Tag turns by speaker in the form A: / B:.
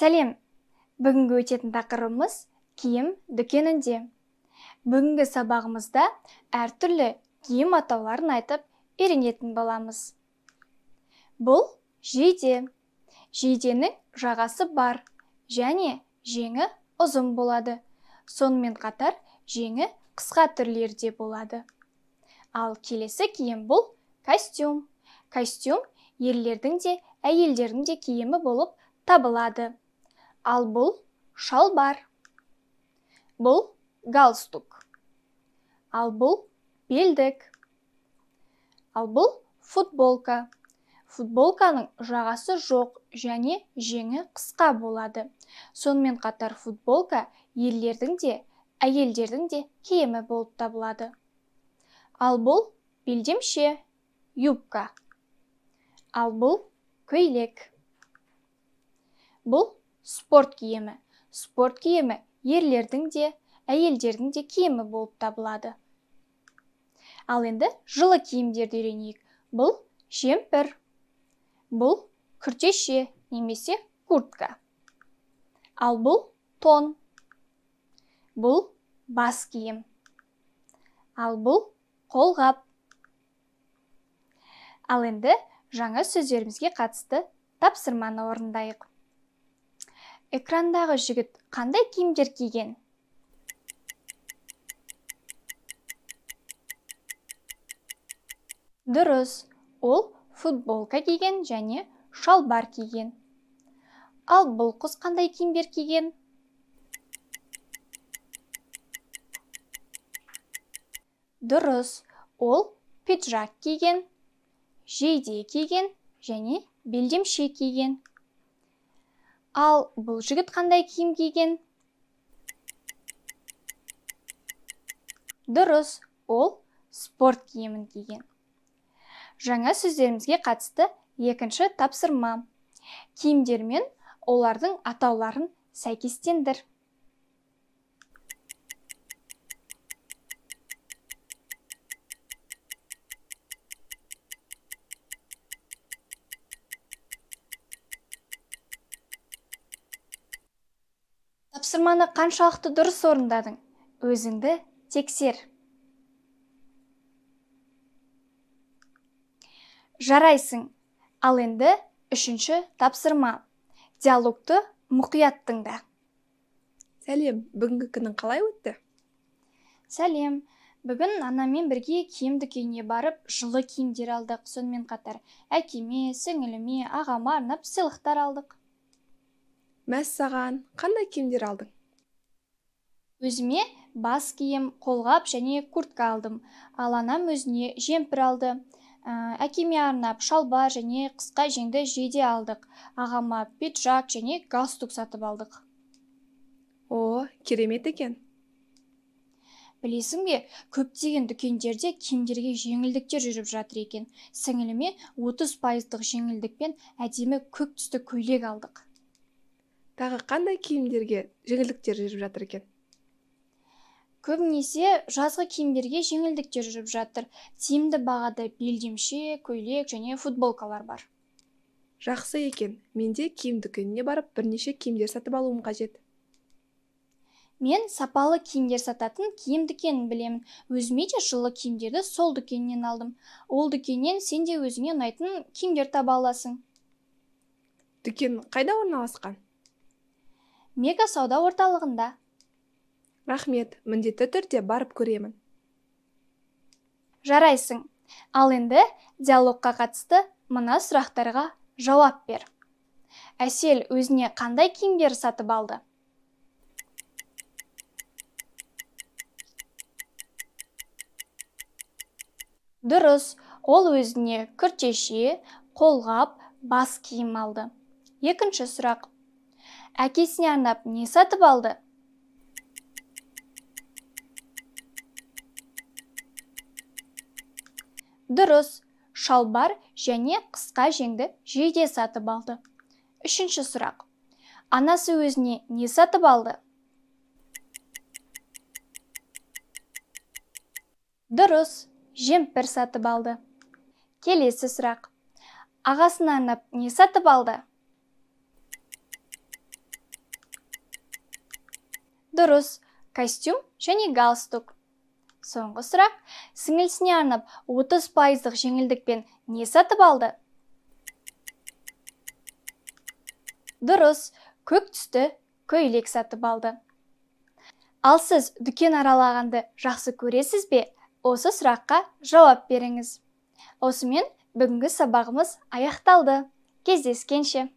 A: Сәлем! Бүгінгі өтетін тақырыбымыз киім дүкенінде. Бүгінгі сабағымызда әртүрлі киім атауларын айтып үйренетін боламыз. Бұл жейде. Жейденің жағасы бар және жеңі ұзын болады. Сонымен қатар жеңі қысқа түрлері де болады. Ал келесі киім бұл костюм. Костюм ерлердің де, әйелдердің де киімі болып табылады. Ал бұл шалбар. Бұл галстук. Ал бұл белдік. Ал бұл футболка. Футболканың жағасы жоқ және жеңі қысқа болады. Сонымен қатар футболка ерлердің де, әйелдердің де киімі болып табылады. Ал бұл белдемше, юбка. Ал бұл көйлек. Бұл спорт киімі. Спорт киімі ерлердің де, әйелдердің де киімі болып табылады. Ал енді жылы киімдерді үйренейік. Бұл жемпір. Бұл күртеше немесе куртка. Ал бұл тон. Бұл бас киім. Ал бұл қолғап. Ал енді жаңа сөздерімізге қатысты тапсырманы орындайық. Экрандағы жігіт қандай киімдер киген? Дұрыс, ол футболка киген және шалбар киген. Ал бұл қыз қандай киімдер киген? Дұрыс, ол пиджак киген, жейде киген және белдемше киген. Ал бұл жігіт қандай киім киген? Дұрыс, ол спорт киімін киген. Жаңа сөздерімізге қатысты екінші тапсырма. Киімдер мен олардың атауларын сәйкестендір. Тапсырманы қаншалықты дұрыс орындадың? Өзіңді тексер. Жарайсың. Ал енді үшінші тапсырма. Диалогты мұқият тыңда.
B: Сәлем, бүгінгі күнің қалай өтті?
A: Сәлем. Бүгін анаммен бірге киім дүкеніне барып, жылы киімдер алдық. Сонымен қатар әкеме, сіңіліме, ағама арнап сыйлықтар алдық.
B: Мәссаған, қандай киімдер алдың?
A: Өзіме бас киім, қолғап және куртка алдым. Ал анам өзіне жемпір алды. Әкеме арнап шалбар және қысқа жеңді жейде алдық. Ағама пиджак және галстук сатып алдық.
B: О, керемет екен.
A: Білесің бе, көптеген дүкендерде киімдерге жеңілдіктер жүріп жатыр екен. Сіңіліме 30% жеңілдікпен әдемі көк түсті көйлек алдық.
B: Тағы қандай киімдерге жеңілдіктер жүріп жатыр екен?
A: Көбінесе жазғы киімдерге жеңілдіктер жүріп жатыр. Тиімді бағада белдемше, көйлек және футболкалар бар.
B: Жақсы екен. Мен де киім дүкеніне барып бірнеше киімдер сатып алуым қажет.
A: Мен сапалы киімдер сататын киім дүкенін білемін. Өзіме де жылы киімдерді сол дүкеннен алдым. Ол дүкеннен сен де өзіңе ұнайтын киімдер таба аласың.
B: Дүкен қайда орналасқан?
A: Мега сауда орталығында.
B: Рахмет, міндетті түрде барып көремін.
A: Жарайсың. Ал енді диалогқа қатысты мына сұрақтарға жауап бер. Әсел өзіне қандай киімдер сатып алды? Дұрыс, ол өзіне күртеше, қолғап, бас киім алды. Екінші сұрақ. Әкесіне арнап не сатып алды? Дұрыс, шалбар және қысқа жеңді жейде сатып алды. Үшінші сұрақ. Анасы өзіне не сатып алды? Дұрыс, жемпір сатып алды. Келесі сұрақ. Ағасына арнап не сатып алды? Дұрыс, костюм және галстук. Соңғы сұрақ. Сіңілісіне арнап 30% жеңілдікпен не сатып алды? Дұрыс, көк түсті көйлек сатып алды. Ал сіз дүкен аралағанды жақсы көресіз бе? Осы сұраққа жауап беріңіз. Осымен бүгінгі сабағымыз аяқталды. Кездескенше!